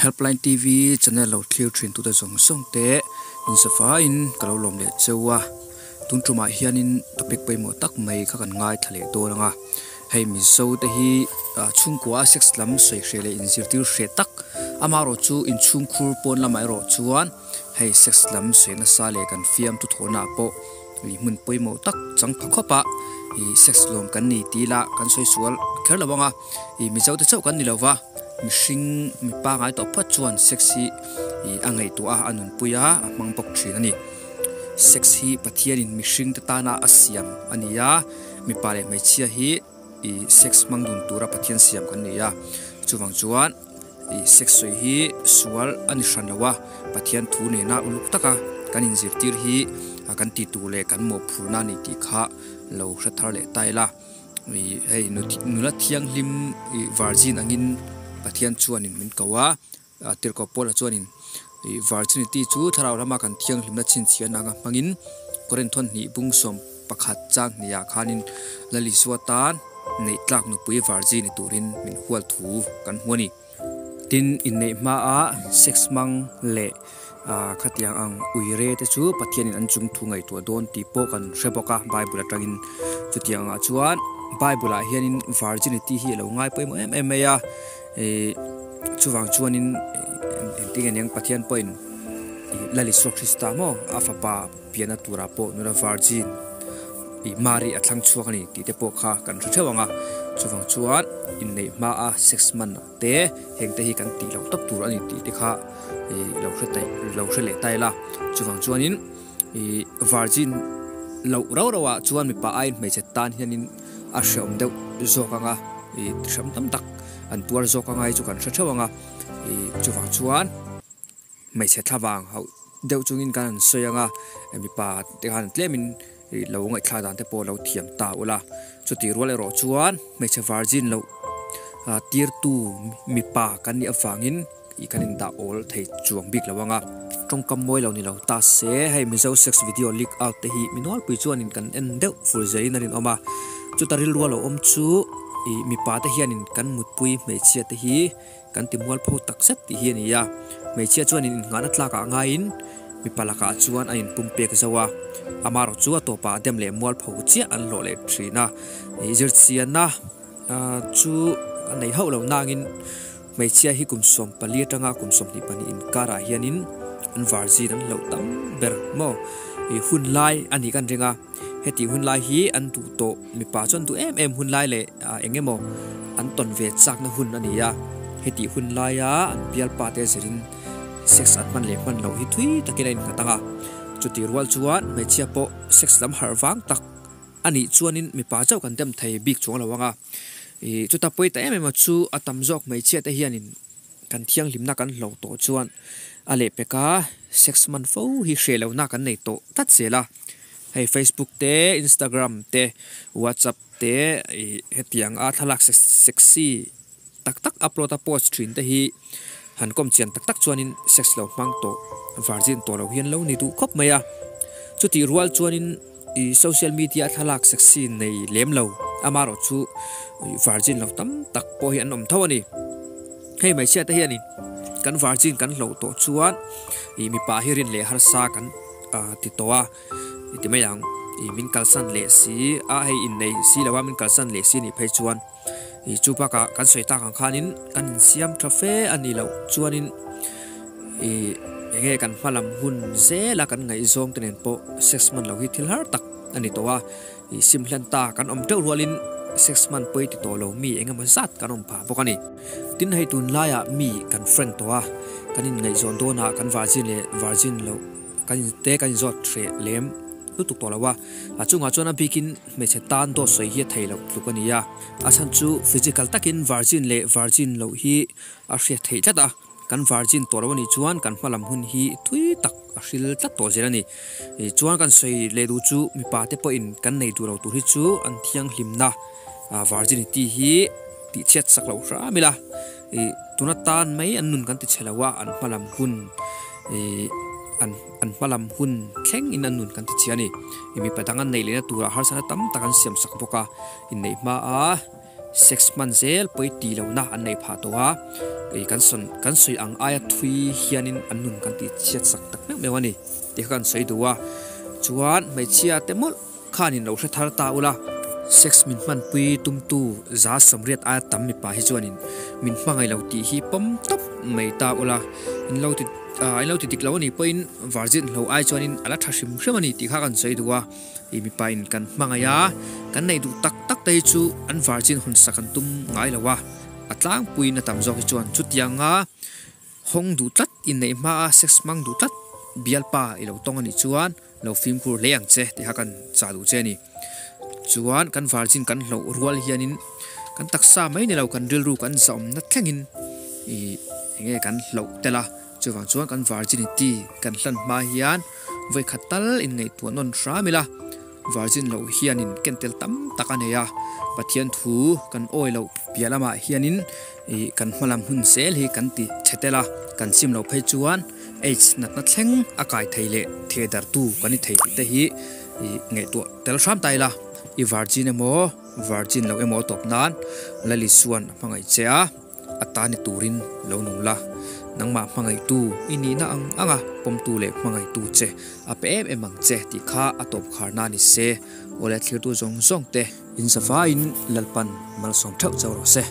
Helpline TV channel lo thlir thin tute zawng zawng te insafaiin ka lo lawm leh cheu a, tun tumah hianin topic pawimawh tak mai kha kan ngaithla leh dawn ang a, hei Mizo te hi chhungkua sex lam sawi hreh leh inzirtir hreh tak amaherawh chu inchhungkhur pawn lamah erawh chuan hei sex lam sawi nasa leh kan fiamthu thawhna ah pawh ih hmun pawimawh tak chang pha khawp a, ih sex lawm kan ni tih ila kan sawi sual kher lo ang a, ih Mizo te chauh kan ni lo va. Mihring mi pangai tawh phawt chuan sex hi ih a ngaihtuah a, a nunpui a, a hmang bawk thin a ni. Sex hi Pathianin mihringte tana a siam a ni a, mipa leh hmeichhia hi ih sex hmang dun tura Pathian siam kan ni a. Chuvang chuan ih sex sawi hi sual a ni hran lo a, Pathian thu nena uluk taka kan inzirtir hi kan ti tur leh kan mawhphurhna a ni tih kha lo hre thar leh ta ila. Hei nula thianghlim ih virgin angin Pathian chuanin min ko a, tirhkoh Paula chuanin ih virginity chu thlarau lama kan thianghlimna chhinchhiahna anga hmangin Korinth hnih bung 11 chang hniah khanin Lal Isua tan neih tlak nupui virgin ni turin min hual thu kan hmu a ni. Tin, inneih hmaa sex hmang leh khatiang ang uire te chu Pathianin an chung thu ngaihtuah dawn tih pawh kan hre bawk a, Bible atangin. Chutiang angah chuan Bible ah hianin virginity hi a lo ngai pawimawh em em mai a, ih chuvang chuanin engtin nge niang Pathian pawhin Lal Isua Krista maw a fapa pianna turah pawh nula virgin ih Mari a thlang chhuak a ni tih te pawh kha kan hre theuh ang a, chuvang chuan inneih hmaa sex man te heng te hi kan tih loh tawp tur a ni tih te kha ih lo hre taih lo hre leh ta ila, chuvang chuanin ih virgin loh rau rauh ah chuan mipa aiin hmeichhe tan hianin a hreawm deuh zawk ang a, ih hreawm tam tak an tuar zawk ang a hei chu kan hre theuh ang a, ih chuvang chuan. Hmeichhe thlavang hauh deuh chungin kan han sawi ang a, mipa te khan tlemin lo ngaihthlak dan te pawh lo thiam ta ula. Chutih rual erawh chuan hmeichhe virgin loh tirtu mipa kan nih avangin ih kan indah awl thei chuang bik lo ang a. Tawngkam mawi lo ni lo ta se, hei Mizo sex video leak out te hi mi nawlpui chuanin kan en deuh fur zelin a rinawm a. Chuta rilru a lo awm chu ih mipa te hianin kan mutpui hmeichhia te hi Kan ti mualpho tak zet tih hi a ni a, hmeichhia chuan in innghahna tlakah ngaiin mipa lakah chuan a inpum pek zo a, amaherawh chu a tawpah dem leh mualpho chiah an hlawh leh thin a, zirchianna chu a nei hauh lo nangin hmeichhia hi kum 14 atanga kum 22 inkarah hianin an virgin an hlauh tam ber maw i hun lai a nih kan ring a. Heti hun lai hi an duh tawh, mipa chuan duh em em hun lai leh eng emaw an tawn ve chakna hun a ni a. Heti hun laia an bialpa te zirin sex an hman leh hman loh hi thui takin a innghat ang a. Chuti rual chuan hmeichhia pawh sex lam harh vang tak a nih chuanin mipa chauh kan dem thei bik chuang lo ang a. Ih chuta pawi ta em em a chu a tam zawk hmeichhia te hianin kan thianghlimna kan hloh tawh chuan a lehpek a sex hman fo hi hreh lohna kan nei tawh tlat zel a. Hei Facebook te, Instagram te, WhatsApp te ih hetiang a thlalak sexy tak tak upload a post thin te hi han kawm chian tak tak chuanin sex lo hmang tawh virgin tawh lo hian lo ni duh khawp mai a. Chutih rual chuanin ih social media a thlalak sexy nei lem lo amaherawh chu virgin lo tam tak pawh hi an awm tho a ni. Hei hmeichhia te hianin kan virgin kan hloh tawh chuan ih mipa hi rin leh harsa kan ti tawh a i ti mai ang ih min kalsan leh si a hei innei si lo a min kalsan leh si anih phei chuan ih chu bakah kan sawi tak ang khanin kan insiam tha fe a nih loh chuanin ih eng nge kan hma lam hun zel a kan ngaihzawng te nen pawh sex hman loh hi thil har tak a ni tawh a ih sim hlen ta kan awm teuh rualin sex hman pawi ti tawh lo mi eng emaw zat kan awm phah bawk a ni. Tin hei tunlaiah mi kan friend tawh a kan inngaihzawn dawnah kan virgin leh virgin loh. Kan in te kan inzawt hreh lem lutuk tawh lo a, a chungah chuan a bikin hmeichhe tan dawt sawi hi a thei loh tluk a ni a, a chhan chu physical takin virgin leh virgin loh hi a hriat theih tlat a, kan virgin tawh lo a nih chuan kan hma lam hun hi thui tak a hril tlat tawh zel a ni. Chuan kan sawi leh duh chu mipa te pawhin kan nei duh lo tur hi chu an thianghlimna virginity hi tihchhiat sak loh hram ila, tuna tan mai an nun kan ti chhe lo a, an hma lam hun Ih an an hma lam hun thleng in an nun kan ti chhia a ni. Ih mipa dang an neih lehna turah harsatna tam tak an siam sak bawk a, inneih hma a Sex hman zel pawi ti lohna an nei phah tawh a, ih kan sawn kan sawi ang aia thui hianin an nun kan tih chhiat sak tak meuh meuh a ni tih kha kan sawi duh a. Chuan hmeichhia te mawlh khanin lo hre thar ta ula, sex min hmanpui tumtu 180 aia tam mipa hi chuanin min hmangaih lo tih hi pawm tawp mai ta ula, in lo ti in lo ti dik lo a nih pawhin virgin hlo ai chuanin a la tha hrim hrim a ni tih kha kan sawi duh a. Ih mipa in kan hmangaih a, kan neih duh tak tak te hi chu an virgin hawn sak an tum ngai lo a, a tlangpuiin a tam zawk hi chuan chutianga hawng duh tlat inneih hma a sex hmang duh tlat bialpa i lo tawng a nih chuan lo fimkhur hle ang che tih kha kan chah duh che a ni. Chuan kan virgin kan hloh rual hianin kan taksa mai ni lo kan rilru kan zahawmna thlengin ih enge kan hloh tel a, chuvang chuan kan virginity kan hlan hma hian Vawikhat tal inngaihtuah nawn hram ila, Virgin loh hianin ken tel tam tak a nei a, Pathian thu kan awi loh piah lamah hianin ih kan hmalam hun zel hi kan ti chhe tel a, kan sim loh phei chuan AIDS natna thleng a kai thei leh theh dartu kan ni thei tih te hi ih ngaihtuah tel hram ta ila, i Virgin emaw Virgin loh emaw tawp nan Lalisuan a hmangaih che a. A ta ni turin lo nung la, nangmah hmangaihtu i nihna ang anga pawmtu leh hmangaihtu che a pe em em ang che tih kha a tawp kharna ni se. Awle thlirtu zawng zawng te. In zavaiin Lalpan malsawm theuh chauh rawh se.